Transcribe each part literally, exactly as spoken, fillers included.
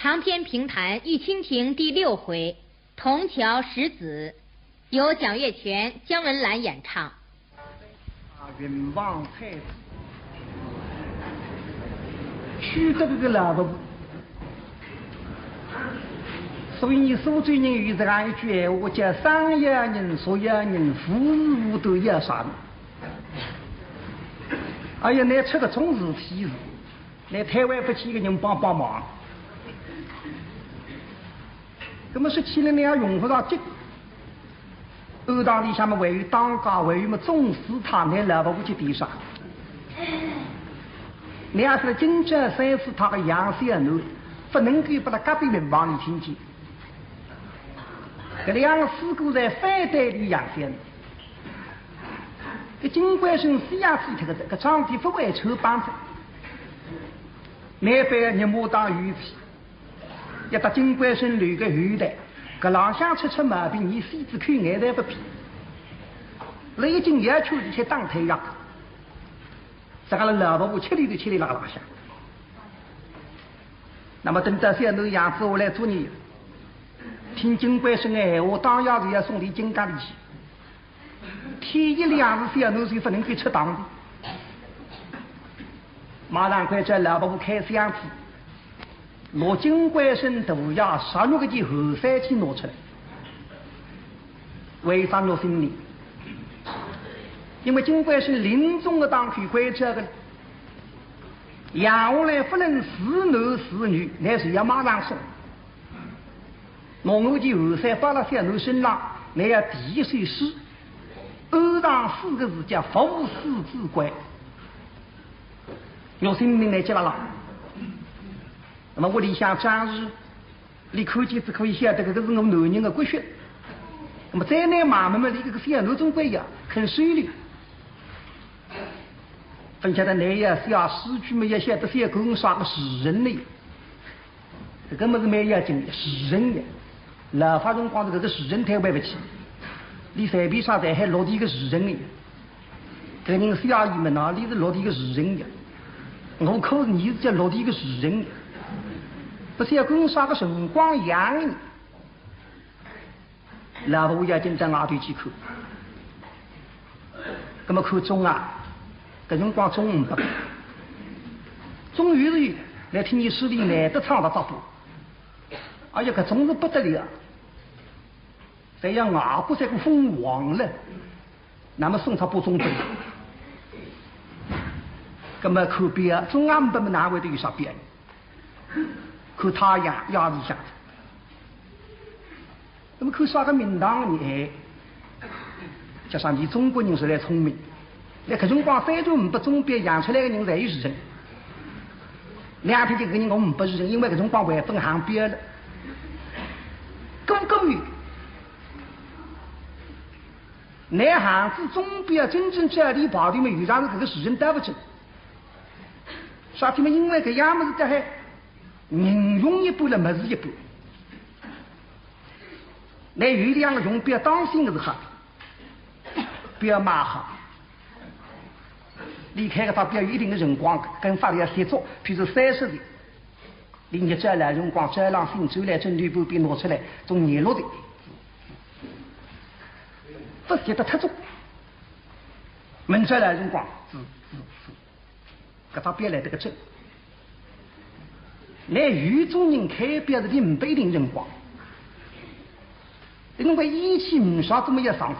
长篇评弹《玉蜻蜓》第六回，《铜桥石子》，由蒋月泉、姜文兰演唱。啊，云房采，娶得个老婆婆。所以苏州人有这样一句闲话，叫生要人、熟要人、无事无端要啥人。哎呀，那出个种事体是，那台湾不起个人帮帮忙。那么说起来，你要用不着急。 暗堂里向么还有当家，还有么总师太，拿老婆婆去点啥？你要是今朝三师太个杨小囡，不能够把他隔壁门房里听见。搿两个师姑在反对里杨小囡，搿金官生死也死脱个，搿桩事体勿会扯帮着。难为日暮当雨起。 要搭金官生留个后代，搿浪向出出毛病，伊死仔口眼侪勿闭。伊已经要求伊去打退堂鼓，啥个老婆婆吃力都吃力辣浪向。那么等到小囡养子下来做人，听金官生个闲话，当夜就要送伊进监里去。 天一亮是小囡就勿能够出堂的。马上快叫老伯伯开箱子，拿金官生大爷十六个件厚衫去拿出来，为啥拿新的？因为金官生临终个当口关照个，养下来勿能是男是女，乃是要马上送。 拿我件厚衫包辣小囡身浪，乃要第一首诗，安上四个字叫“勿死之官”。用心灵来接了啦。那么屋里向张氏，伊看见只可以晓得搿个是我男人的骨血。那么再难妈妈嘛，伊搿个小囡总归呀，肯收留。勿晓得乃呀，写诗句嘛，也晓得写个啥个诗人呢？ 搿个物事蛮要紧的，诗人呀。老法辰光是搿个诗人太为勿起，伊随便啥侪喊落地个诗人呀。搿人写诗嘛，哪里是落地个诗人呀？我可是伊是叫落地个诗人呀。勿晓得搿啥个辰光样。 老伯伯要紧到外头去看。那么看钟啊，搿辰光钟呒不，钟有是有，来听见书里难得唱得着不？哎呀，搿钟是不得了，侪要外国三个凤凰了，那么送只钟拨伊。那么看表，钟也呒不么哪会得有啥表呢？看太阳，夜里向。 那么看啥个名堂呢？哎，加上伊中国人实在聪明，那搿辰光虽然呒不钟表，养出来个人侪有时辰。两天搿个人我呒不时辰，因为搿辰光还勿行表了。哥哥，乃行仔钟表真正照理排队么，有常是搿个时辰对勿准。啥体么？因为搿样物事得还人用一半了，物事一半。 乃有两个用表当心个是好，表买好，伊开搿只表有一定个辰光，跟法律要协作，譬如三十日，伊日照来辰光，照浪醒，转来枕头旁边拿出来，从廿六日，勿晓得太重。明朝来辰光，是是是。 搿只表来得个准。乃有种人开表是呒不一定辰光，因为仪器呒啥搿么一上，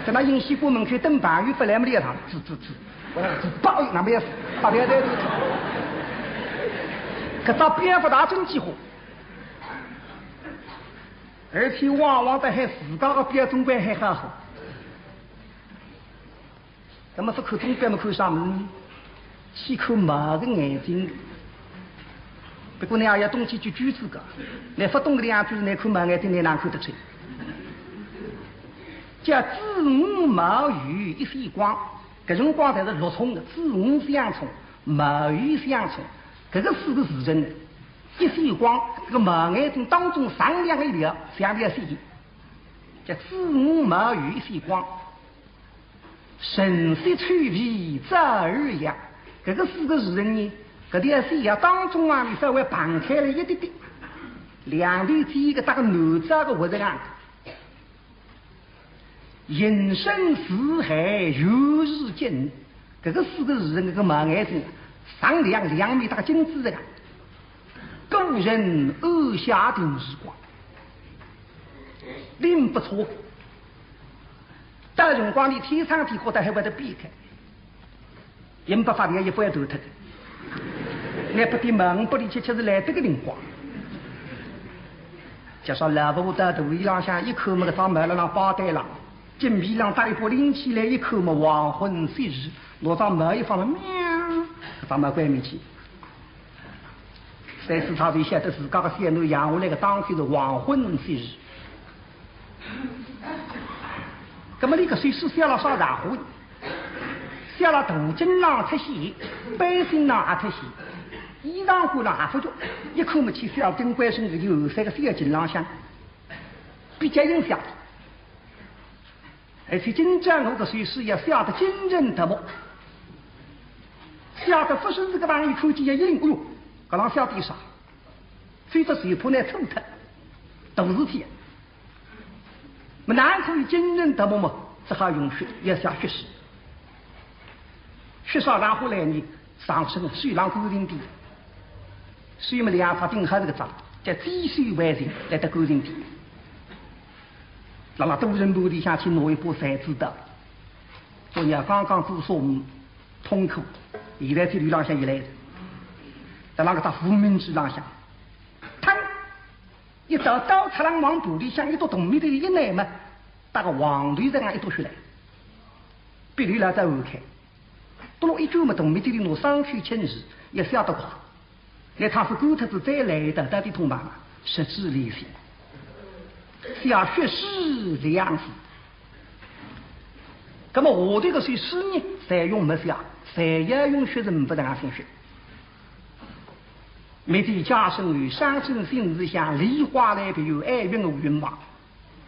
在那印西瓜门口等朋友勿来么里一趟，吱吱吱，哦，吱叭，那么也是，八点钟。搿只表勿大准几化，而且往往得还自家个表总归还好好。 那么勿看钟表么看啥物事呢？去看猫个眼睛。不过呢，也要懂几句句子个，乃勿懂个两句，乃看猫眼睛，乃哪看得出？叫子午卯酉一线光，搿辰光侪是六冲个，子午相冲，卯酉相冲，搿个四个时辰呢，一线光，搿个猫眼睛当中上亮一条，像条线，叫子午卯酉一线光。 辰戌丑未早而阳，搿个四个时辰呢，搿条线啊，当中啊，伊稍微盘开了一点点，两头尖个搭个南诏个活字啊，人生四海有时尽，搿个四个字，搿个毛眼睛，上两两米大个金子个，故人安下定时光，拎勿错。到辰光，伊天长地久，倒还会得避开。 也没法子，也不会断脱的。那不得忙，不离吃，吃是来得个灵光。就说老婆到肚皮浪向一看么，搿只毛辣浪包袋浪，肩皮浪搭一把拎起来一看么，黄昏四时，拿只毛一放么，喵，搿只毛关门去。三四太岁晓得自家个小囡养下来个当口是黄昏四时。 葛么伊搿首诗写了啥场化呢？写了途经浪出现，背心浪也出现，衣裳褂浪也勿着，一看么去写丁官生是有三个小径浪向，比较应写的。而且今朝我搿首诗也写得惊人夺目，写得勿是搿个朋友看见也一惊，哎哟，搿浪写点啥？非但是怕难错脱，大事体啊！ 么哪可以惊人夺目么？只好用血，要写血诗。血啥场化来呢？上身手浪干净点，所以么两只钉好搿个章，叫鸡血为证，来得干净点。辣辣多人盘里向去拿一把扇子刀，昨夜刚刚做啥通课，现在这里浪向一来，辣辣搿只无名指浪向，嘡！ 一刀刀插浪往肚里向一厾铜面头一掖么，搭个黄豆实梗一厾血来，鼻头老早含开，嘟噜一卷么铜面头里拿双手轻住，也写得快。那他是干脱子再来一刀，到底痛吧？十指连心，写血诗两字。那么下头搿首诗呢，侪用墨写，侪要用血字，勿能写血。 密集加深于上生心事想，梨花来别有爱云我云马。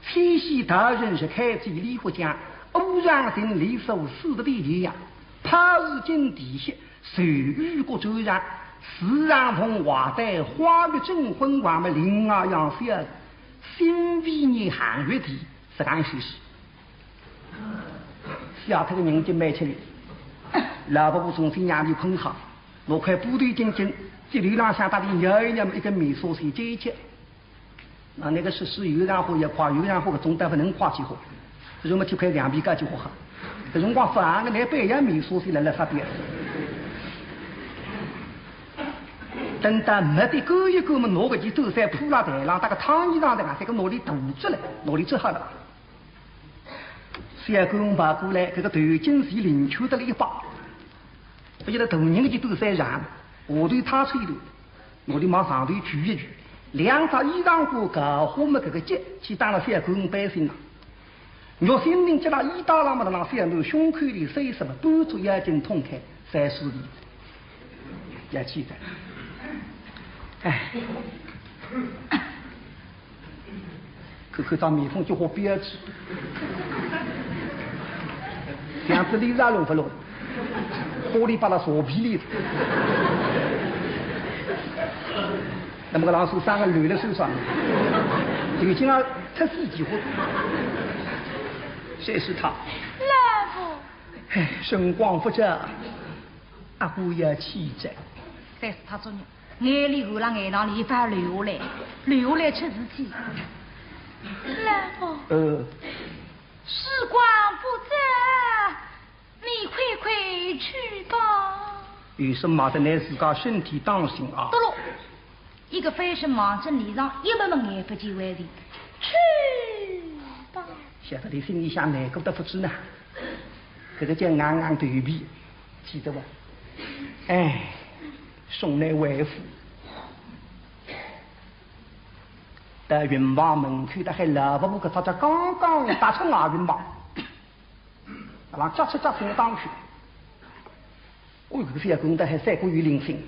千禧大人是开启梨花江，偶然行梨树四十里呀，怕是经地穴，随雨过周然，时常逢花带花月正昏黄么林啊样笑，心为你寒月地，是搿样写诗。 吓脱个人就蛮吃力。老婆婆重新让伊困好，拿块布头巾巾，在头浪向搭伊摇一摇，一根棉线线接一接。那那个是是有然后也快，有然后个总得勿能快几化，搿种么就块两皮高几化哈。搿辰光反而个拿半样棉线线来了发表。等到没得够一够么，拿个几斗山铺辣台浪，搭个烫衣裳的啊，这个拿里堵出来，拿里做好了。 小官跑过来，搿个头巾是领圈得了一把，勿晓得大人个几斗山长，下头太脆头，拿伊往上头举一举，两只衣裳管搞好么搿个结，去打了小官背心浪。玉心令接了衣带浪么，辣浪小囡胸口里塞什么，半足要紧捅开，三四里，要记得。哎。 看看张面孔就好标致，像是里啥弄勿弄，玻璃把拉烧皮里。那么个老鼠三个女的受伤，就经常出事几回。谁是他？老婆。哎，辰光不早，阿哥要起哉。谁是他作孽？ 眼泪含辣眼囊里一发流下来，流下来出事体。老婆，呃，时光不早，你快快去吧。有事么事倷自家身体当心啊。对了，一个翻身望准里上，一摸摸眼不见为净，去吧。晓得伊心里向难过得不得了呢，搿个叫硬硬头皮，记得伐？哎。 送倷回府。到云房门口，搭海老婆婆搿只脚刚刚踏出外云房，辣浪脚出脚进当去。哦，搿个小官倒还赛过有灵性，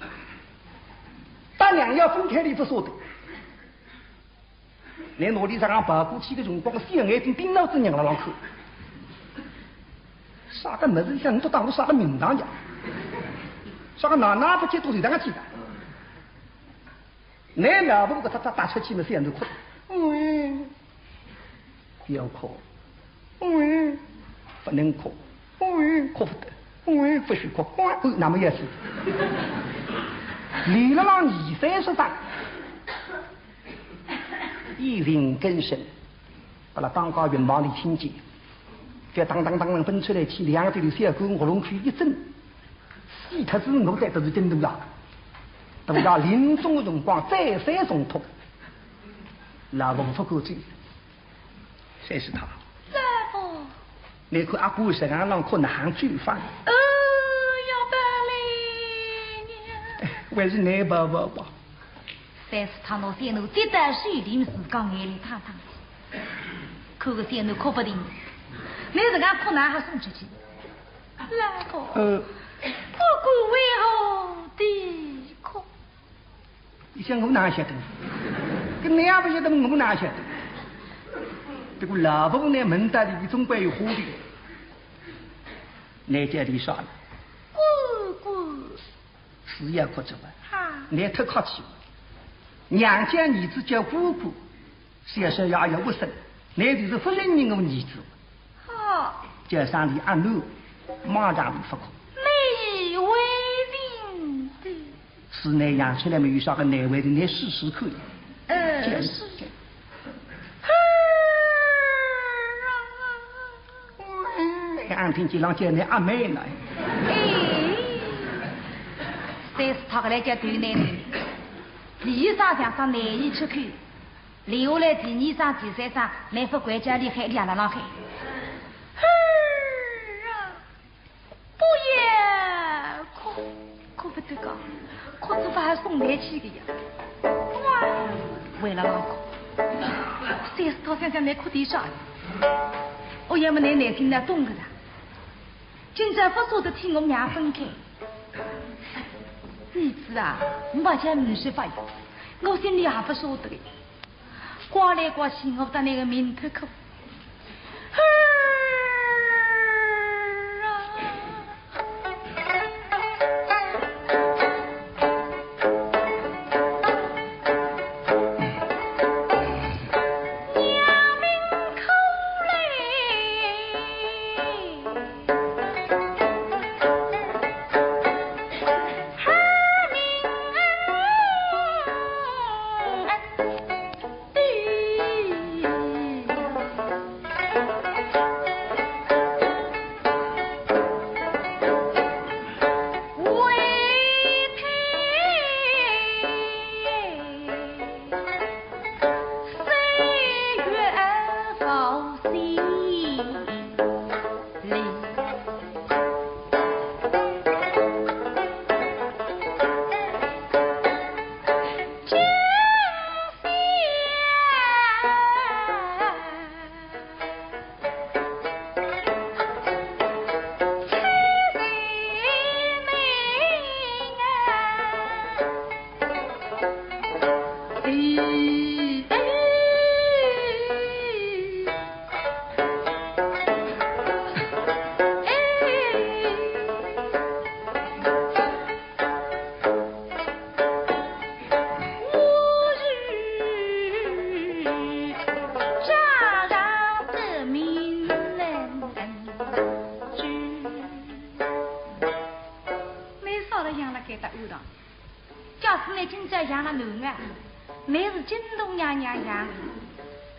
搭娘要分开伊勿舍得。 倷拿伊实梗跑过去个辰光，个小眼睛盯牢仔娘辣浪看。啥个物事，像倷笃当我啥个名堂呀？啥个奶奶勿接都是这样子的。那老婆搿只只踏出去嘛，小囡哭，嗯，要哭，嗯，不能哭，嗯，哭不得，嗯，不许哭，嗯，那么也是。连了浪二三十趟，一人跟神。 把拉当家云房里听见，就当当当当奔出来去，两个头小狗喉咙口一震，死脱仔我在得是真的啦。等到临终的辰光再三重托，老婆勿够嘴，三师太，老婆，你看阿哥实梗浪哭哪哼救法？哦，要得嘞，娘。还是你抱抱吧。 三师太拿小囡接到手里面，自家眼泪汤汤渧，看个小囡哭不停，你自家哭哪哼送出去？老公，呃，不管为何的哭。你想我哪晓得？搿你也勿晓得，我哪晓得？不过老婆呢，问到底总归有话的。你叫伊啥了？姑姑。 是也哭出来，啊，你太客气了。娘家儿子叫姑姑，小生也要勿生，你就是勿认认我儿子。好，叫声你阿囡，马上就勿哭。你以为定的。是你养出来没有啥个难为的，你试试看。呃，就是。是。 俺听见人叫你阿妹呢。哎，三师太搿来叫对难听，第一声像声难以出口，留下来第二声、第三声，难勿管叫伊喊，伊也辣辣喊。儿啊，不要哭。 哭勿得个，哭出法还送难去个呀。哇，为了老公，三师太想想难哭点啥？哦，要么难难听难懂个啦。今朝勿舍得替我娘分开。儿子啊，我勿讲没说法呀，我心里也勿舍得个。 刮来刮去，我当那个名头苦。没啥了养了该搭屋上。 假使倷今朝养了囡儿，倷是金童娘娘养的，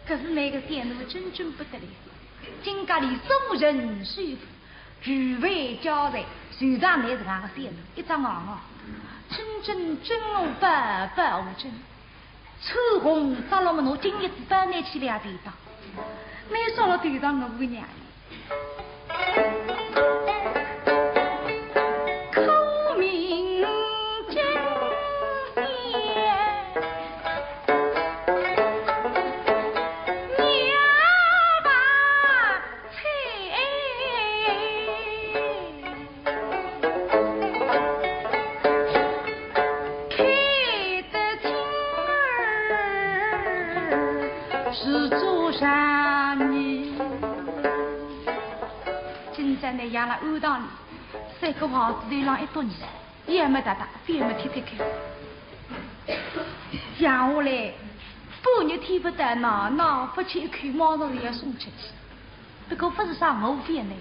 可是倷个小囡真正不得了，今朝里送人收服，举杯交代，就当倷是俺个小囡，一只眼眼，真正真我不不无真，穿红着绿么，我今日子翻来去了地方，倷说了对上我个娘。 今朝倷养了安当里，三个房子头浪一踱呢，也没搭搭，也没贴贴看。养下来，半日天不得，闹闹勿去，一口马上就要送出去。不过勿是啥毛病的呀。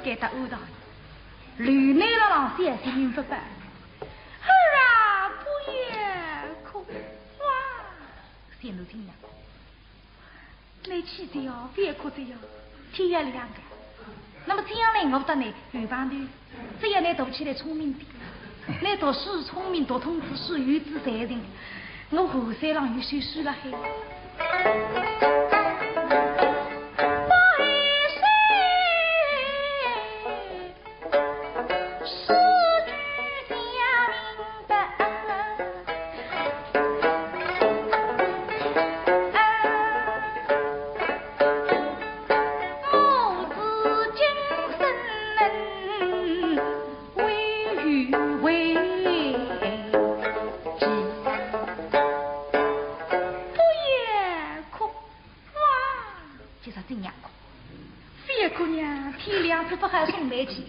该搭安道理，留辣浪小性命勿保。儿啊，不要哭，哇！小奴听呀，你气得呀，不要哭得呀，天要亮个。那么这样呢，我搭你有办法，只要你大起来聪明点，你读书聪明，读通知书有志才情，我后山浪有手书了嘿。 哇，今朝真娘哭，小姑娘，天亮仔勿好送倷去，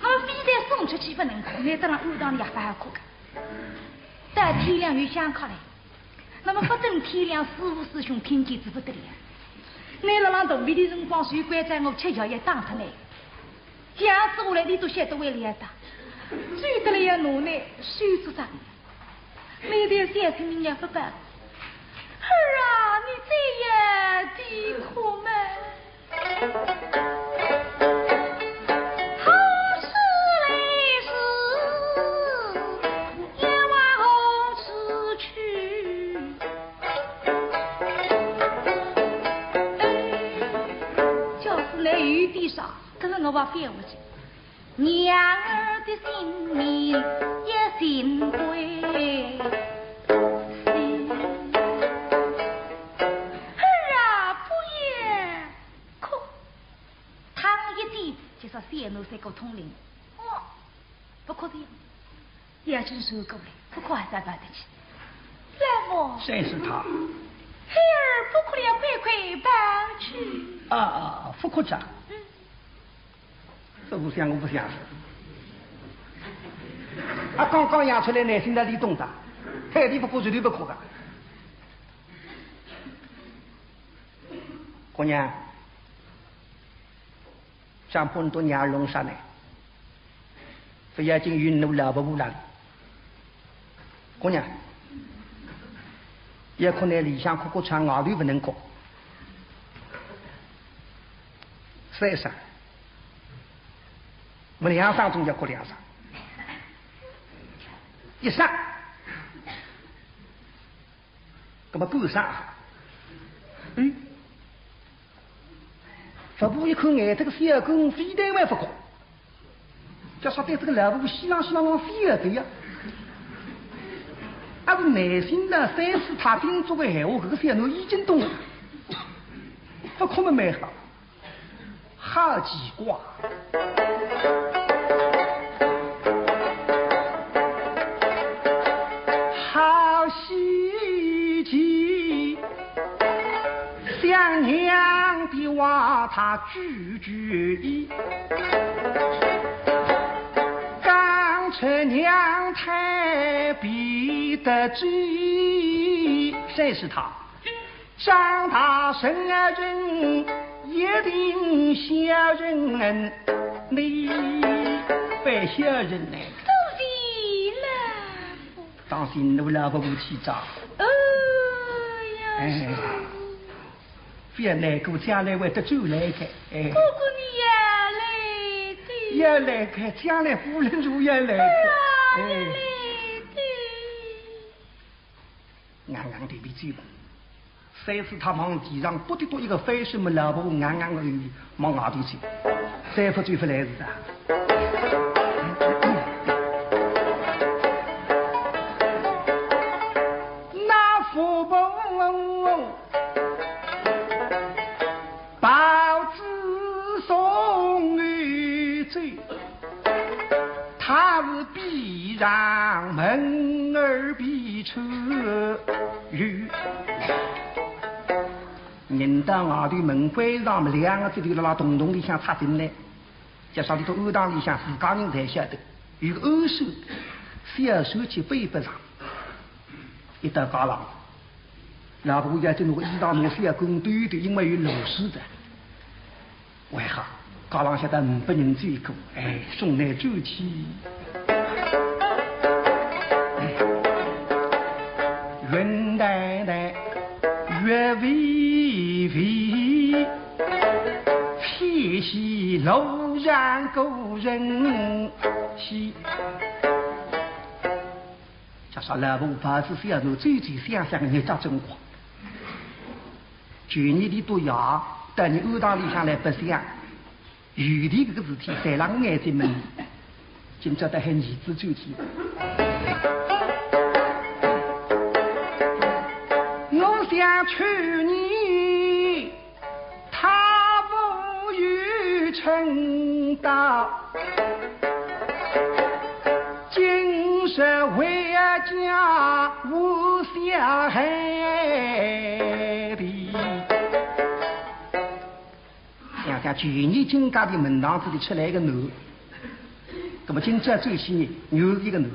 那么非但送出去勿能哭，倷等辣庵堂里也勿好哭个。到天亮又想哭嘞，那么勿等天亮，师父师兄听见仔勿得了。倷辣浪肚皮里辰光，谁关照我吃药也打脱倷，养仔下来，倷都晓得会了的，追得来要拿倷收做啥个？ 倷的小性命也勿保。儿啊，你这样的苦闷，何时来时，也往何处去？哎，就是倷有点啥，可是我也覅回去。 娘儿的性命也尽归西。儿啊，不要哭。搪一记，就说小奴三个通灵。哦，不哭的，眼睛收过来，不哭还是要跑得去。老母。谁是他？孩儿不哭了，快快跑去。啊，啊，不哭着。嗯。 这不像，我不像。啊，刚刚养出来耐心的，你懂的，海里不哭，水里不哭的。姑娘，想搬到娘弄啥呢？不要紧，有我老婆婆那里。 姑娘，也可能里向哭哭唱，外头不能哭。三声，我两声总要哭两声。一声，那么半声。嗯， 佛婆一看，哎，这个小狗非但还不哭，叫啥对这个老婆婆稀浪稀浪浪飞了的呀。啊，是耐心的，三四他叮嘱个闲话，这个小囡已经懂了。不哭么蛮好，好奇怪。 好稀奇，想娘的话他句句应。刚才娘胎必得知，谁是他？长大成人，一定小人恩，你被小人呢？多谢了。 当心我老婆婆气炸。哎呀，哎，是。不要难过，将来会得转来的。哎，哥哥你也来的。也来的，将来夫人就也来的。哎呀，哎，也来的。硬硬地皮走吧。 三四他望地上笃笃笃一个翻身么，老婆硬硬地望外头去，再不走不来事啊。不碰。包子送与酒，他是闭上门而闭出语。人到外头门关上么，两个指头辣辣洞洞里向插进来，叫啥里头暗堂里向自家人侪晓得，有个暗手，小手去背不上。 一到家浪，老婆要紧拿个衣裳拿小囡兜兜，因为有露水的。为啥？家浪晓得呒不人照顾，哎，送来转去。哎，云淡淡，月微微，且喜路上故人西。 叫啥老婆抱仔小囡，走走想想，日脚真快。旧年里笃爷，到伲暗堂里向来白相，有点搿个事体，侪辣我眼睛门里，今朝倒喊儿子走去。我想去年 他无有称道，今日回家无小孩的。想想去年金家的门堂子里出来一个囡，那么今朝转去呢，又是一个囡。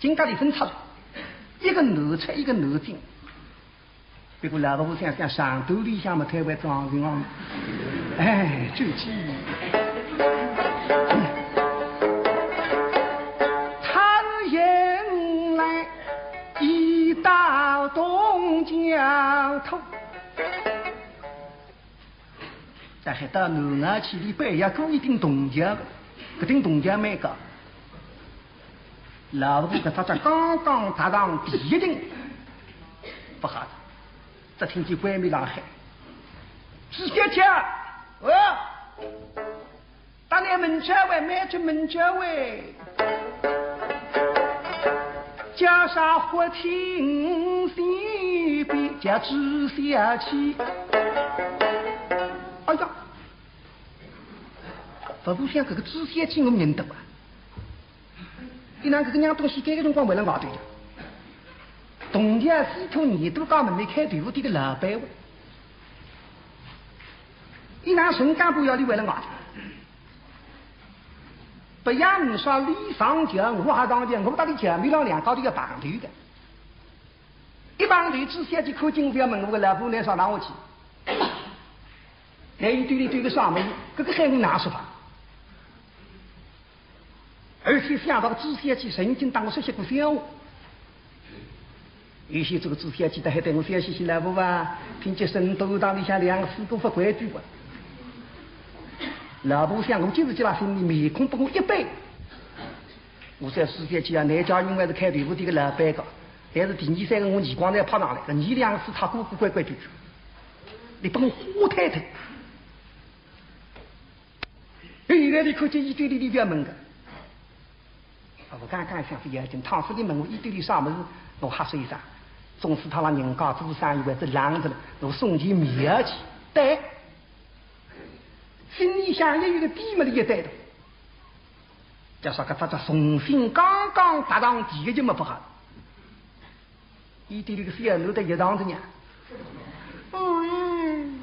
金家里分拆了，一个囡出一个囡进。 不过老婆想想，上头里向么太会装人啊，哎，转去。他是迎来一道铜脚头。 但是到囡儿去，俚背后要箍一顶铜脚，搿顶铜脚蛮高。老婆搿只脚刚刚踏上第一顶，不好了，只听见外面浪喊：“朱小姐，哦，到倷门前喂，慢点门前喂。” 叫啥忽听西边叫朱小姐。哎呀，勿过想搿个朱小姐我认得啊，伊哪搿个娘东西搿个辰光还辣外头呀？铜脚西头耳朵家门里开豆腐店个老板哇，伊哪人家不要伊还辣外头？ 别样呒啥，俚上轿，我也上轿，我搭俚轿面浪两家头要碰头个。一碰头，朱小姐看见我要问我个，老婆，倷上哪位去？倷一对里对个啥物事？搿个喊我哪说法？而且想到个朱小姐曾经搭我说些过笑话。 也许搿个朱小姐倒还对我笑嘻嘻，老婆啊，听见沈都堂里向两个师姑勿规矩哇。老婆想我就是叫伊心里面孔拨我一板。我说朱小姐啊，倷家因为是开豆腐店个老板个，但是第二三个我耳光侪拍上来，搿伲两个师太古古怪怪句句，倷拨我吓脱脱。 哎，现在倷看见伊对俚俚勿要问个。啊，我刚刚想是要紧，倘使俚问我伊对俚啥物事，我吓煞一煞。总是他让人家做生意会得冷着了，我送伊面去。对，心里想也有个底么，俚也对的。叫啥个，他这重新刚刚踏上第一脚么不好。 伊对俚个小囡头一样的呢。嗯。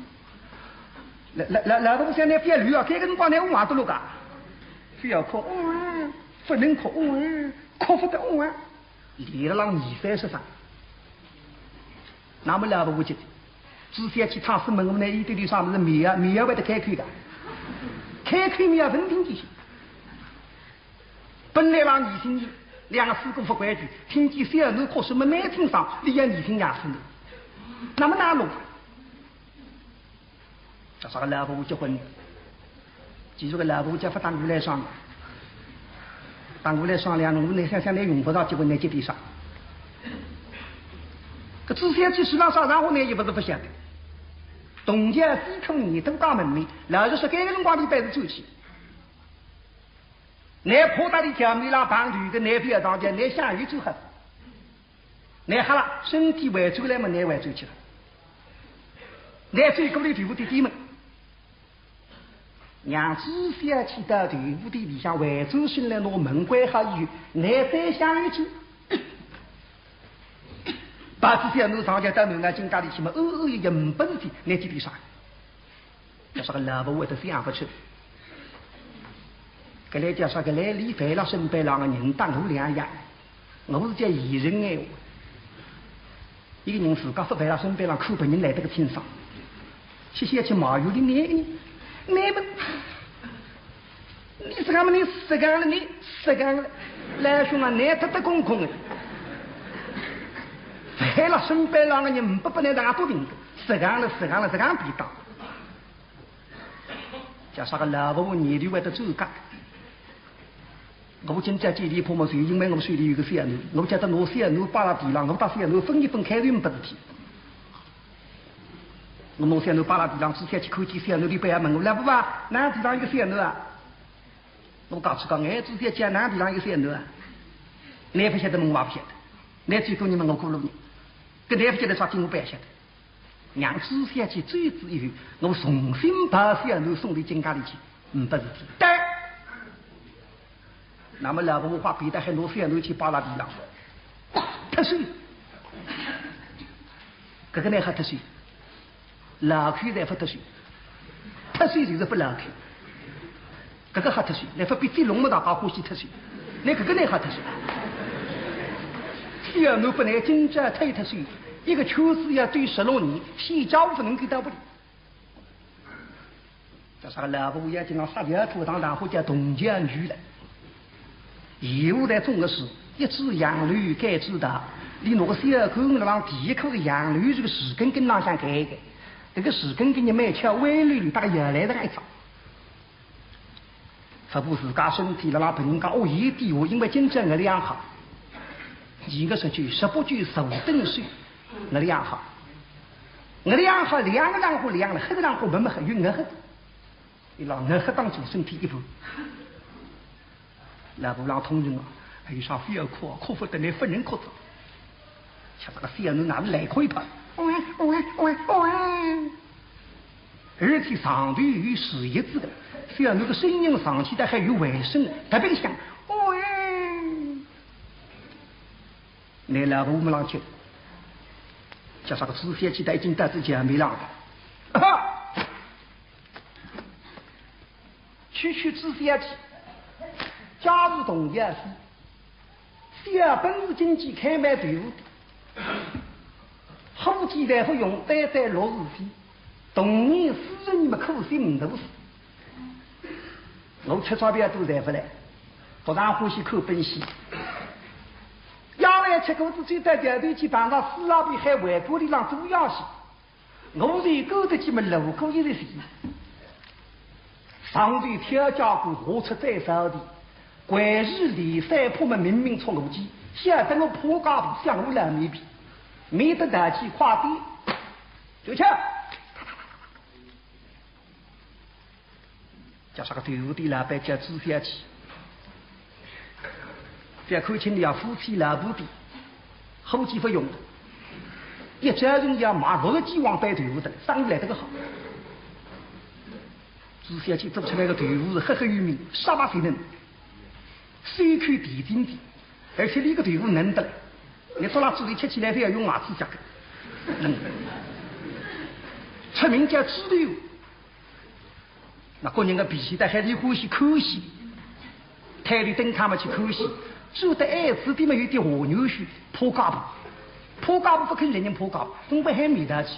老，老，老，老头想，倷覅乱啊，搿个辰光倷我忙得了噶。覅哭，嗯，勿能哭，嗯，哭勿得，嗯。连了浪二三十声。那么老头我觉得，朱小姐倘使问我呢，伊对俚啥物事面啊，面啊会得开口个。开口面啊，勿听见。 本来让二心里两个师姑勿规矩，听见小囡哭声么蛮清爽，俚也二心也是呢。那么哪弄法？搿啥个老婆结婚，其实个老婆结勿当过来爽，当过来爽两弄，倷想想倷用勿着结婚，倷结点啥？搿朱小姐是哪啥场化呢，也勿是勿晓得。铜脚西头耳朵家门面，老实说，搿个辰光俚板是转去。 倷怕搭俚叫倷拉碰头个，倷覅上轿，倷想有最好。倷吓了，身体回转来么，倷回转去了。倷走过来豆腐店店门，让朱小姐到豆腐店里向回转身来，拿门关好以后，倷再想一句，把朱小姐上前到门外进家里去么，哦哦，也没事体，倷去点啥？ 叫啥个老婆会得想勿出。搿来叫啥个来，伊陪辣身边浪个人搭我两样，我是叫现成闲话。一个人自家勿陪辣身边浪，看别人来得个清爽。歇歇去骂有点难呢，难么，你自家么你实梗了，你实梗了，老兄啊，难得得公公的。陪辣身边浪个人，勿拨倷大不平个，实梗了，实梗了，实梗便当。 叫啥个老婆眼泪会得走干。我今朝见伊婆么，就因为我手里有个小囡，我叫得拿小囡摆辣地浪，我搭小囡分一分开头没事体。我拿小囡摆辣地浪，朱小姐看见小囡，伊勿要问我，老婆啊，㑚地浪有个小囡啊？我讲出讲，哎，朱小姐，㑚地浪有个小囡啊？倷勿晓得么，我也勿晓得。倷最多人问我过路人，搿倷勿晓得啥体，我勿晓得。 让朱小姐走仔以后，我重新把小囡送到金家里去，嗯，勿是体。对。那么老婆话变得还拿小囡去摆辣地浪，脱手。搿个呢还脱手，老口侪勿脱手，脱手就是勿老口。 搿个好脱手，乃勿比接龙么大家欢喜脱手，乃搿个乃好脱手。小囡本来今朝推脱手，一个圈子要对十六年，天家勿能够到不了。叫啥个老婆要紧浪撒娇拖堂，然后叫铜匠女了。现在种个树，一支杨柳该支大，伊拿个小棍子浪第一棵个杨柳这个树根根浪向盖一盖，搿个树根根也蛮翘，弯溜溜，大概要来得一桩。 勿顾自家身体辣辣拨人家恶言点话，因为今朝我两好，二月十九、十八九坐等手，我两好，我两好两个人火两了，黑个人火没没黑，有我黑，伊拉我黑当中身体一步，老婆浪痛人啊，还有啥非要哭啊？哭勿得，乃勿能哭着。 像这个小囡哪能来可以拍？喂喂喂喂！而且上头有树叶子的，小囡个声音上去的还有回声的，特别响。喂！那老婆没浪去，叫啥个朱小姐已经到仔前面浪了。哈！ 区区朱小姐，家住同一市，小本事经济开卖豆腐店，伙计侪勿用，单单落事体，童年四十年么苦心唔读书。我吃钞票都赚勿来，勿大欢喜看本戏。夜饭吃过仔，走到桥头去，碰到四老边海外国里浪做夜戏。 我是一个得去么路过一个戏，上头跳家鼓，下出再扫地，关羽李三坡么明明冲我去，晓得我怕家婆，向我来面皮，免得淘气快点，就去。 叫啥个豆腐店老板叫朱小姐，覅看轻伊啊，夫妻老婆店，伙计勿用的，一家人要买六十几碗板豆腐的，生意来得个好。朱小姐做出来个豆腐是赫赫有名，煞白水嫩，水口甜津津，而且伊个豆腐嫩得来，你做了嘴里吃起来都要用牙齿夹个，嗯，出名叫猪豆腐。 那个人个脾气，但还是欢喜看戏，抬头登场么去看戏，住得矮子点么有点下牛须，怕家婆，怕家婆勿肯承认怕家婆，总归还没得去。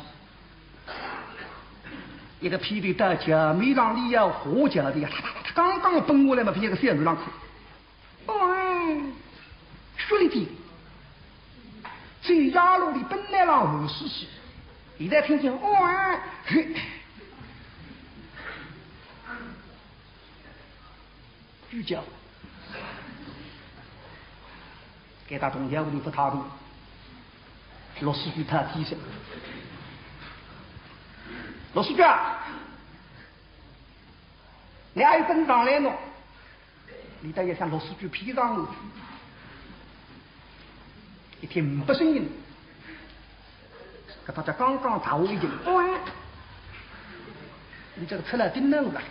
一个屁股到脚面上里要下脚的呀，他他他刚刚奔过来嘛，被一个小囡浪看。 哦，血淋淋。走夜路里本来浪无事事，现在听见哦，嘿，猪叫，该搭同样屋里勿太平，落水鬼他提醒，落水鬼啊，你还有本事上来喏？ 你倒要想落水鬼骗上我。一听没声音，搿搭叫刚刚踏下一脚，哇！你这个出来真能了。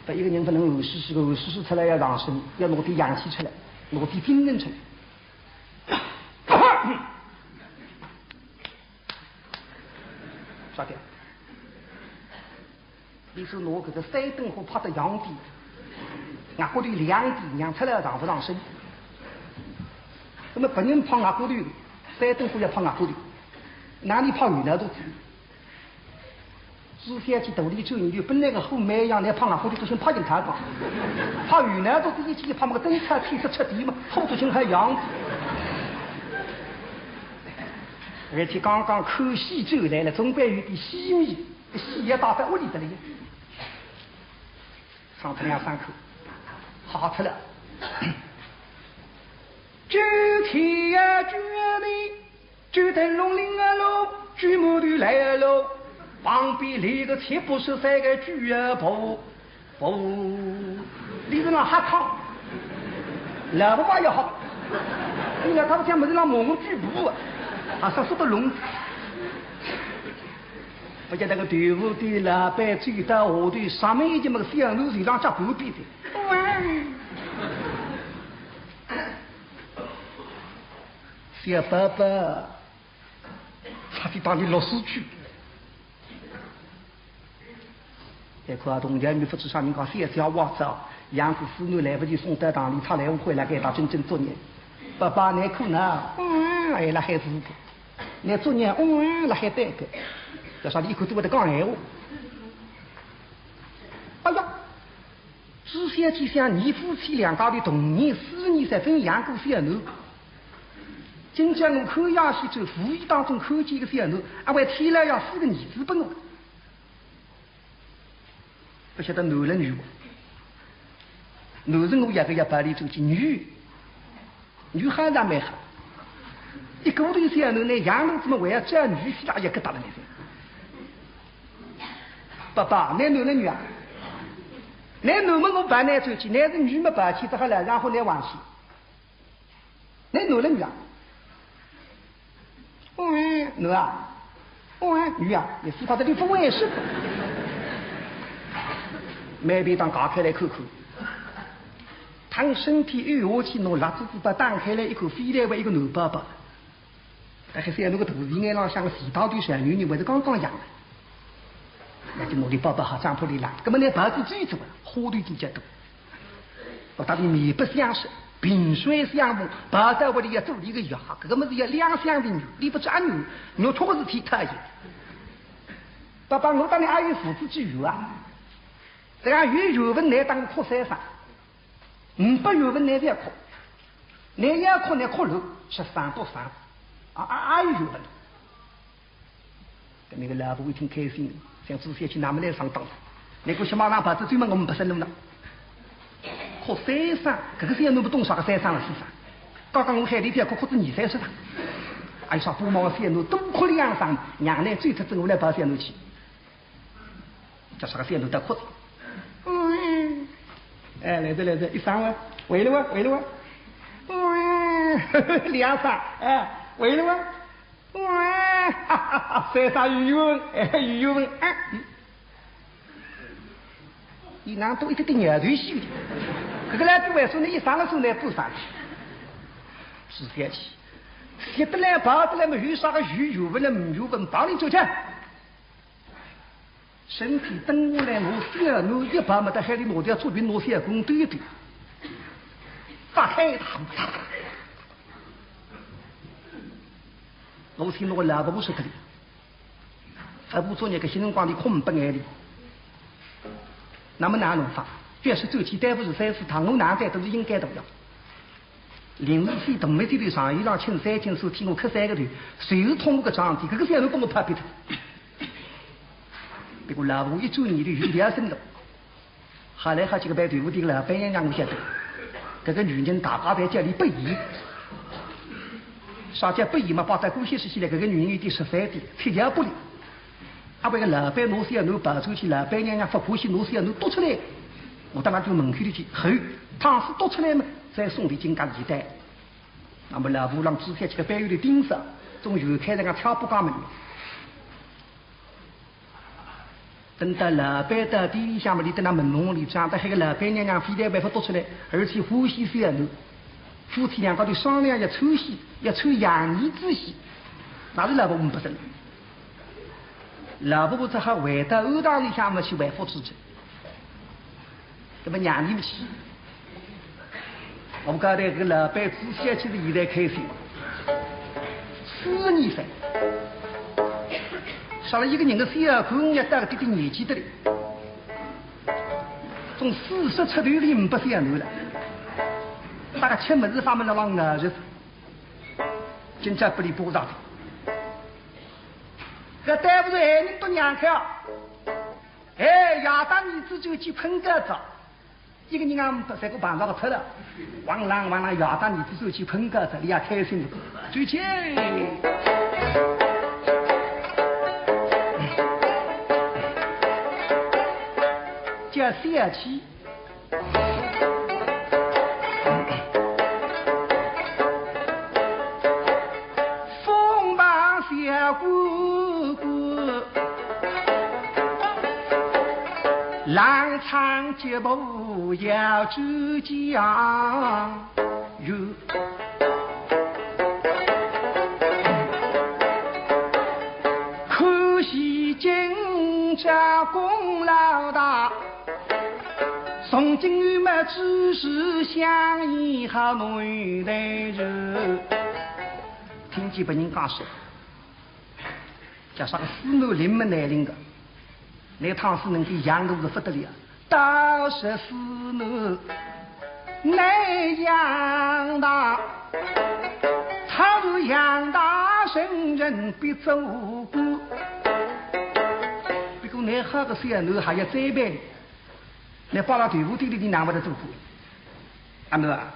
搿一个人勿能寒兮兮个，寒兮兮出来要上升，要拿点阳气出来，拿点精神出来。啥个？ 伊是拿搿个三顿火拍得响点，额角头亮点，让出来上勿上身。那么别人拍额角头，三顿火要拍额角头，哪里拍后脑勺子？朱小姐肚里转念头，本来个火蛮旺，拿拍额角头都先拍进去吧。拍后脑勺子一记，拍么个灯塔天色出地嘛，火都先还旺。而且刚刚看戏转来了，总归有点戏迷。 戏也打在屋里头了呀。唱出两三口，好出来。九天呀，九天里，九灯笼领啊喽，九码头来啊喽，旁边立个七八十岁个九阿婆， 哦，你是那瞎唱，老婆也好，你看他们家么是那蒙古举步啊，啊，说说得拢。不晓得个豆腐店老板走到下头，上面一间么个小囡头上脚步比的。喂，小宝宝，差点把你落水去。 搿块铜钱女勿知啥人家小小娃子啊，养过四年来不及送到堂里，出来回来该打真正作孽。爸爸，侬苦呢？嗯，哎，辣海是个。侬作孽，嗯，辣海对个。要啥你一口都会得讲闲话。哎呀，朱小姐想，你夫妻两家头同年四年才分养过小囡。今朝我看夜戏，这无意当中看见一个小囡，阿会天来要四个儿子拨我。 不晓得男人女不？男人我也个要把你做起，女，女孩子也蛮好。一个屋里小囡呢，养儿子么还要叫女婿啦，也个大了那种。爸爸，侬男人女啊？侬男么我把侬做起，侬是女么把起，只好来，然后侬还去。 侬男了女啊？嗯，男啊？嗯，女啊？你是怕这里不会是？蛮便当解开来看看。当身体一下去，拿蜡纸纸板打开来一看，非但为一个男宝宝。但是像那个肚皮眼浪向个肥大头小女人，还是刚刚养的。 那就拿伊抱抱好，张铺里浪，搿么拿抱仔走走啊，花头比较多。我搭伊面不相识，萍水相逢，抱到屋里要做伊个爷，搿个么是要两厢情愿，伊勿是阿女，肉痛个事体讨厌。爸爸，我搭侬阿有父子之缘啊，这样有缘分，侬搭我哭三声。 呒不缘分，侬覅哭，侬要哭，侬哭了，吃生多生，啊啊啊，有缘分。搿么个老婆一听开心，想做小姐哪么来上当，侬个小马浪跑仔，专门我们不生路了。哭三声，搿个小囡勿懂啥个三声了四声。刚刚我喊侬覅哭，哭仔二三十声。哎呀，啥不毛小囡，多哭两声，让侬走出走，我来抱小囡去。 叫啥个小囡在哭。嗯，哎，来哉来哉，一声哇，喂了哇，喂了哇。嗯，两声，哎，喂了哇。嗯，哈哈哈，三声有缘分，哎，有缘分，哎。伊哪都一点点摇头秀的，搿个来比为啥呢？一声了声来不上去。是这样去，学得来，跑得来嘛，有啥个有缘分了，没缘分，帮你做去。 身体蹲下来，拿小囡一抱，没得海里拿条竹裙，拿小囡兜一兜，撒开一趟。我听我老婆说的哩，还不作孽个新辰光里空不眼里。那么哪能法？要是走起单不是三四趟，我哪敢都是应该的呀。 临时飞到没地头上，伊让请三请四，替我磕三个头，随时通我个场地，搿个小囡拨我拍扁脱。不过老婆一转念头有点生了，好来好去个爿豆腐店个老板娘让我晓得，搿个女人大家侪叫伊不义。啥叫不义嘛？摆在关系说起来，搿个女人有点十三点，七窍不灵。 阿会个老板拿小囡抱出去，老板娘娘勿欢喜，拿小囡丢出来，我到那个门口里去吼，倘使丢出来嘛，再送伊进家里去待。那么老婆让朱小姐个班有点盯上，总有开那个挑拨家门。等到老板到店里向嘛，伊等辣门缝里向，但搿个老板娘娘非但办法踱出来，而且欢喜小囡，夫妻两家头商量要抽喜，要抽养儿子喜，那是老婆婆勿得了。老婆婆只好回到庵堂里向嘛去回复出去。 那么娘里么去，我们讲的这个老板仔细去是现在开心，四十二岁，杀了一个人的小官也到了这个年纪的了，从四十出头的人不小囡了，大概吃么子方面了往哪着，今朝不离不上的。搿对不住，哎，你都娘开啊！哎，夜到儿子就去困觉着。 一个人啊，不三个碰着个出了，汪啷汪啷，夜到儿子就去困觉着，伊也开心的，就去。叫小气。风把小姑姑 郎唱脚步要周详哟。可喜今朝功劳大，从今后么只是相依好男人。听见别人讲说， 叫啥个师母灵么难灵个，那趟是能够养大是不得了。倒是师母难养大，倘若养大成人必做官。不过那好个小囡还要栽培，那摆辣豆腐店里的难不得做官。 阿囡啊，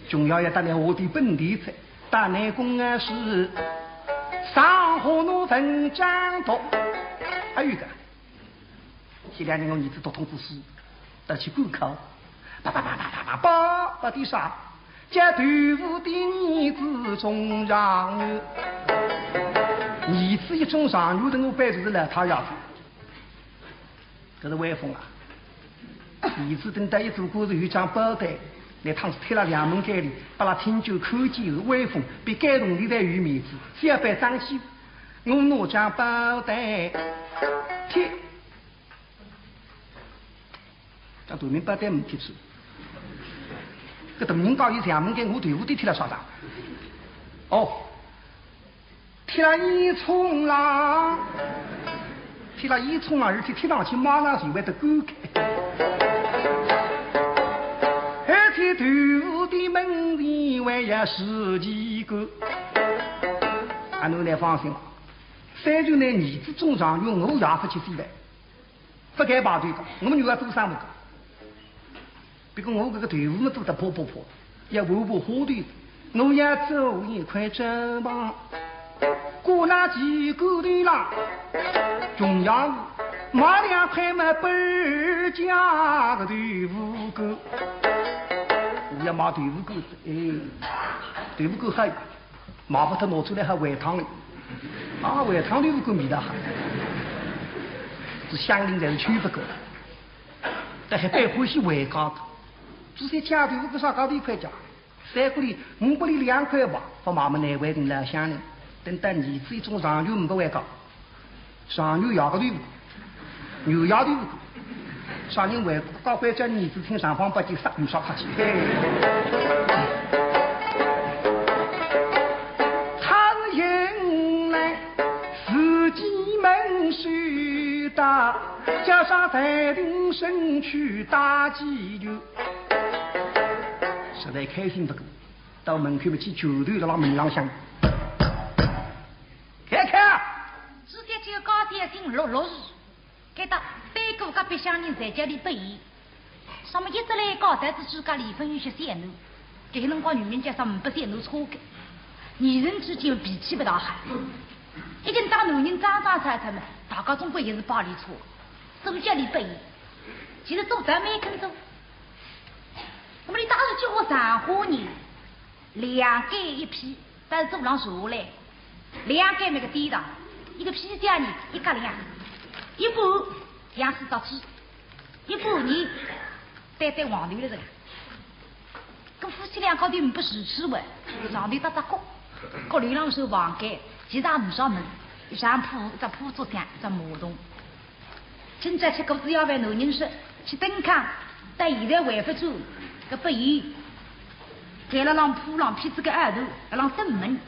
穷爷爷搭倷下点本钿哉，搭倷讲啊是上河南文章读。还有个，前两年我儿子读通知书，要去赶考，叭叭叭叭叭叭叭，到底啥？叫豆腐店儿子中状元。儿子一中状元，等我背后是老太爷子。 搿是威风啊！儿子等到一做官是有张宝台，那趟是贴了两门槛里，拨拉亲眷看见是威风，比该铜钿侪有面子，只要办张喜，我拿张宝台贴，张大明宝台没贴出。搿大人家有两门槛，我豆腐店贴了啥张？哦， 贴了烟囱浪，贴了烟囱浪，而且贴上去马上就会得干开。而且豆腐店门前还要竖旗杆。阿囡倷放心，虽然倷儿子中状元，我也勿去洗白。 勿该排队个，我们女儿做啥么个？不过我搿个豆腐么做得破破破，要换换花头，我要做一块绢篷，挂那旗杆头浪，穷爷子买两块么本儿价个豆腐干，我要买豆腐干子，哎，豆腐干好。 买勿脱拿出来还煨汤了。啊，煨汤里有个味道哈，是乡邻侪是劝勿过。但还蛮欢喜回家个。只是价钿勿过啥价钿一块价，三角里、五角里两块吧，勿买么难为情老乡人。等到儿子一中状元勿回家， 上有爷个头，有爷头，啥人为高官叫儿子听上方八句杀，有啥客气？嘿。他是迎来自己门首到，叫啥才定身去打几拳。实在开心勿过，到门口么去求头辣辣门浪向。 看看，只见这个高点心落落雨，该搭三个隔壁乡邻侪叫俚拨伊。上面一直来高台子自家离婚有些小囡，搿个辰光女人叫啥呒拨小囡车个，女人之间脾气勿大好，一定当男人张张拆拆嘛，大家总归也是帮俚车，所以叫俚拨伊。其实做得蛮肯做，那么你当时叫我上花呢，两间一批，但是做上坐下来。两间么个典当，一个皮匠呢，一家两，一半养死只鸡，一半呢，对对黄豆了这个。搿夫妻两家头勿是吃饭，上头搭搭角，角落浪是房间，其他勿上门，一张铺，一只铺桌，一只马桶。 今朝吃过仔夜饭，男人说去蹲炕，到现在还勿转，搿拨伊盖了浪铺浪，披仔个外头，辣浪等门。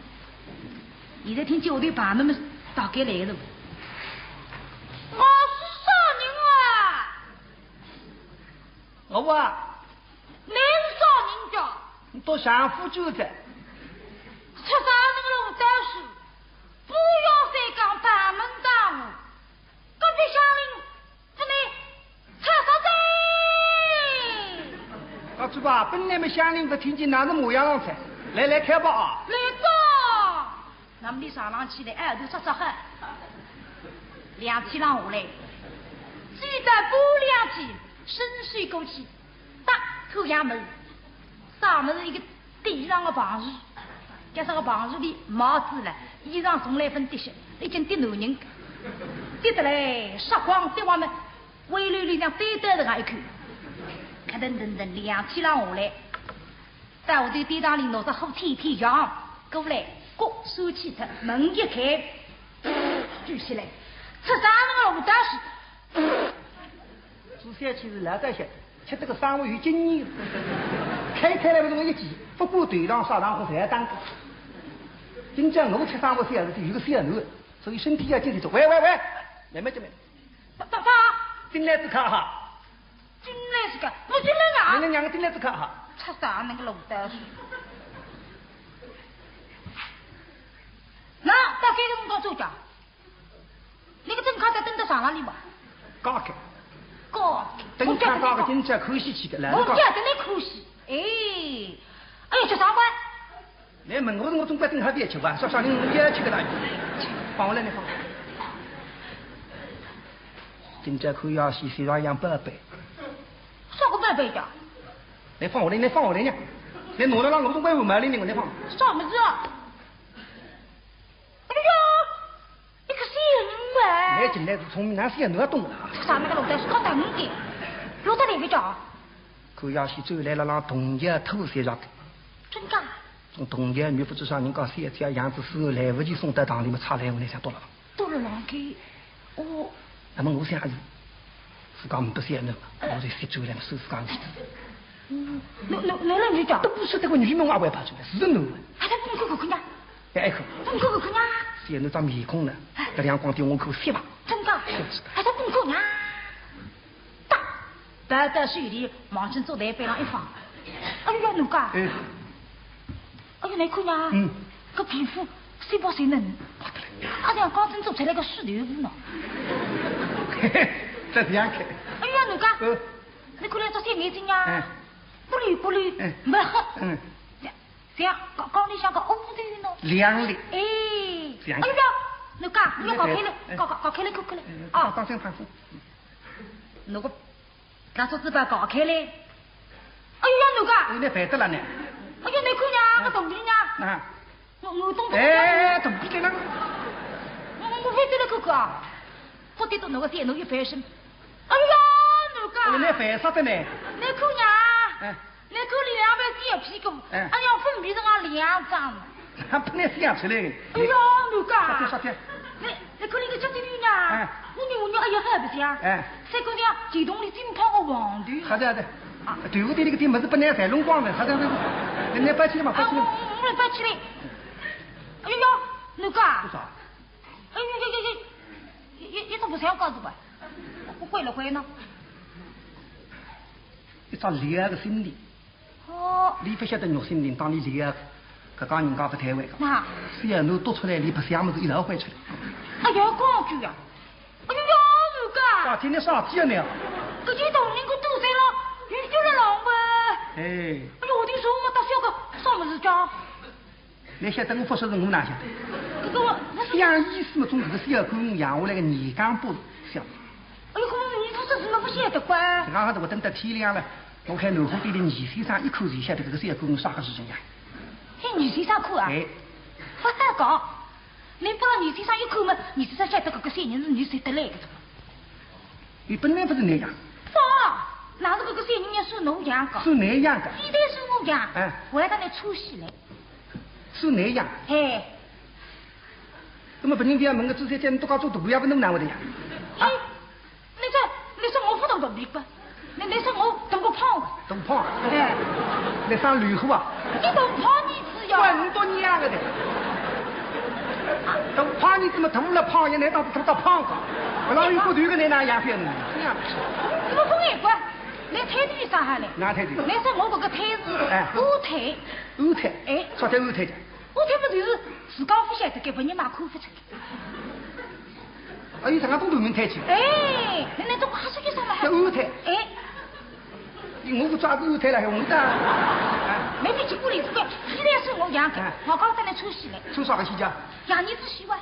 现在听见后头旁门么打开来了。我是啥人啊？我啊，侬是啥人家？你到相府去哉。出啥人弄到是，不要再讲旁门打户，隔壁乡邻 勿能插手哉。告诉吧，本来么乡邻勿听见，哪能模样浪哉？来来，开吧啊！来吧。那么你上上去来，哎，都扎扎好。两天浪下来，记得半两天，伸手过去，打开衙门，上面是一个 地上个棚子，加上个棚子里帽子了，衣裳从来勿跌些，已经跌男人，跌得来杀光跌完么，灰溜溜像堆堆的一口，咯噔噔噔两天浪下来，到后头典当里拿只火天天养过来，各收起脱，门一开，举起来，出啥人个大事？ 做小气是老早晓得，吃这个生活有经验。开开来不是我一记，不过头上啥场化侪要打过。今朝我吃生活小事体，有个小囡，所以身体要精神点。喂喂喂，慢慢点慢。爸爸爸，进来仔看哈。进来仔看，我进来啊。侬娘个进来仔看哈。出啥人个大事？那到该辰光做啥？ 那个灯卡在灯的上哪里嘛？搞个。搞个。灯卡搞个，今朝可惜去个，来了搞。我讲的那可惜。哎，哎呀，吃啥饭？来问我，我总归灯卡别吃吧，说啥人也吃个啦。放我来，你放。今朝可要洗洗刷样宝贝。啥个宝贝呀？来放我来，来放我来呢。来拿了让我总归有买的呢，我来放。啥么子啊？ 哎呀，一个小囡哎。来进来是聪明，哪是也能懂啦。啥那个老大是搞大人的，老大那个叫。可要是走来了，让童爷偷些着的。真的？从童爷女不知啥人家小姐样子，是来不及送到堂里面，差来我那想多了。多了两个，哦。那么我想还是，自家没得小囡嘛，我就先走来嘛，收拾干净。嗯，那那那那你讲，都不是这个女弄啊，我也怕出来，是弄的。还在门口看看呀？ 哎，哎，侬看看看呀。小囡张面孔呢，搿两光点我看笑吧。真的？笑死的。还在门口呀？哒，摆到手里，望准坐台板上一放。哎呀，奴家。哎。哎呀，侬看呀，嗯。搿皮肤细胞侪嫩，阿像刚正做出来个水豆腐呢。嘿嘿，这是样看。哎呀，奴家。嗯。侬看那只小眼睛呀，哎。咕噜咕噜，哎。蛮好。嗯。 像，像缸，缸里向个乌头呢。亮的。哎，像。哎呀，侬讲，侬要搞开了，哎。搞，搞，搞开了，搞开了。哎，啊。当心，当心。侬个，搿只嘴巴搞开了。哎呀，侬讲。哎，侬烦得了呢。哎呀，侬看呀，哎。搿肚皮呀。啊。我，我动动。哎，肚皮在哪？我，我，我翻得了看看啊。不得动侬个手，侬一翻身。哎呀，侬讲。哎，侬烦煞的呢。侬看呀。哎。 侬看两排小屁股，哎。哎呀，分明是俺两张。还不能想出来。哎呀，侬讲。啥体啥体？侬，侬看那个脚底里呀，哎。我女，我女，哎呀，还不像。哎。三个像地洞里浸泡个黄豆。好的，好的。啊。对不对？那个地么是本来才弄光的，好的，好的。那，那搬起来嘛，搬起来。啊，我，我来搬起来。哎呀，侬讲。不少。哎呀呀呀呀，一，一，一都不像搞这个，我会了会呢。一张厉害的心理。 哦。你不晓得肉心灵，当你厉害，搿家人家不太会个。那。虽然侬多出来，你不想么子一道会出来。哎呀，讲究呀！哎呀，奴家。啥体呢？啥体呢？搿些大人个肚子了，有救了浪吧？哎。哎呀，我听说我大小个啥么子讲？ 侬晓得我不说是我哪晓得？搿个我，我是想意思嘛，从搿个小狗养下来个年羹不小。哎呦，搿我侬不说是我不晓得吧？刚刚我等到天亮了，我看南湖边的倪先生一看就晓得搿个小狗啥个事情呀。嘿，倪先生看啊？哎。不好讲，二先生一看嘛，二先生晓得搿个小人是倷生得来个。伊本来勿是倷养。勿，哪是搿个小人要算我养个？算倷养个。非但算我养，哎。我还搭倷穿起来。算倷养？哎。那么别人家问个，做小姐倷都讲做大姑爷，勿能拿我的呀？啊？哎， 倷说，倷说我勿懂道理个，倷，倷说我大个胖个。大胖？哎。倷生吕布啊？倷大胖儿子呀？滚多娘个的！大胖儿子么，大了胖也难当是大胖个，勿让有骨头个，倷哪样选呢？这样。搿么勿碍个，倷腿肚有啥好嘞？哪腿肚？倷说我搿个腿是哎。乌腿。乌腿？哎。啥叫乌腿的？乌腿勿就是自家勿晓得，搿别人嘛看勿出。 哎，有啥个东西名推去？哎，那那种话说句啥嘛？叫乌腿。哎，我不抓个乌腿了，还红的。哎，没脾气，不理这个，现在是我养的，哎。我刚才来出息了。出啥个息啊？养儿子气哇。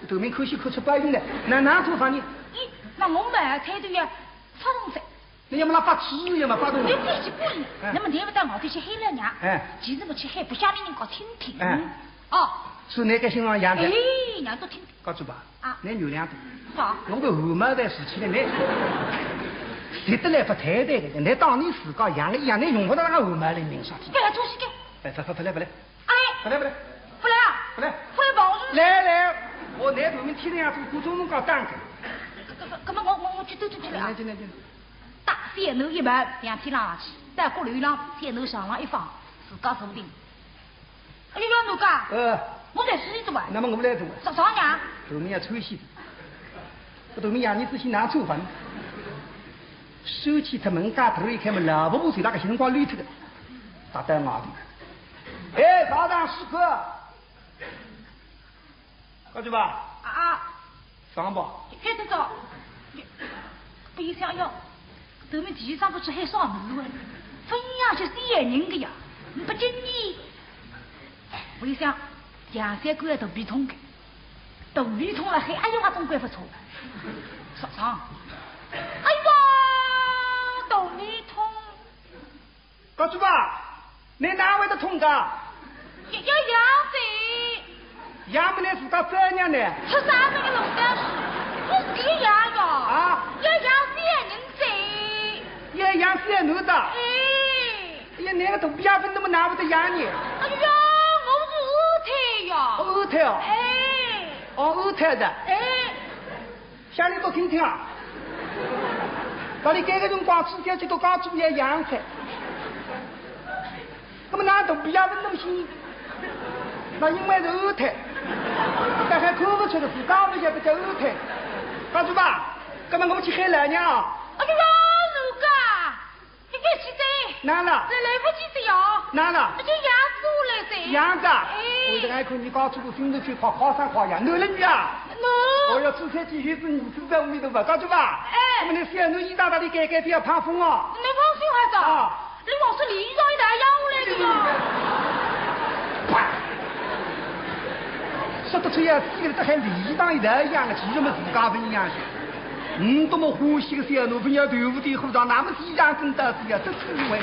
头名可惜可出白云的，那哪做法呢？咦，那我们才对呀，发动噻。 那要么拉发痴，要么发动。你脾气不理，哎。那么你要到外头去喊了娘，哎。其实么去喊不下面人家听听。哎。哦。是那个心上养的。哎，娘都听听。告诉吧，啊。你原谅的。好。我个汗毛在竖起来，你实在来勿太对的，你当你自家养的一样，你用不着那个汗毛来明上去。不来做事的。哎，不不不来不来。哎。不来不来。不来啊。不来。不来帮助。来来，我那头面天天要做古装弄搞蛋糕。搿搿搿么我我我去兜兜去了啊。来进来进来。 打小囡一抱，两天拉上去，到阁楼浪，小囡床浪一放，自家坐定。哎呀，奴家，呃。我来洗洗吧。那么我来做啊。啥啥呀？头面要抽洗的。我头面养儿子先拿抽饭。收起他门嘎头一开门，老婆婆随那个辰光绿头的，打到外头。哎，早上时刻。 告诉吧。啊啊。上吧。开得早。不一想要，头面第一张不是还上门了？分呀，是小人个呀，不经意。我一想，杨三官大背痛个，大背痛了，还哎呦，我总归不错。上上。哎呦，大背痛。 告诉吧，你哪会得痛个？要要养子。养么你自家怎样呢？出啥那个弄的？我是个养哟。啊？要养小囡子。要养小囡子？哎。哎呀，你个肚皮也分那么哪会得养呢？哎呀，我是二胎哟。哦，二胎哦。哎。哦，二胎的。哎。 乡里都听听啊。到底该个辰光，自家去到家住院养噻。那么哪能比较稳东西？那因为是二胎，但还看不出的，自家不晓得叫二胎。告诉吧，那么我们去喊老娘啊。哎呀，奴家！ 你别急的。哪了？这来不及的哟。哪了？那就养子来噻。养子啊？哎。我这还看你搞出个新的去考，考上考呀，男的女啊？男。我要出山去，有子女子在屋里头吧，搞去吧。哎。那么你小囡一大大的改改变胖疯啊？你放心好的。啊。你我是礼仪上一代养下来的哟。啪！说得出呀，这个这还礼仪上一代养的，其实嘛自家分养的。 嗯，多么欢喜个小囡，不要豆腐的火上，那么西洋跟到是要这滋味。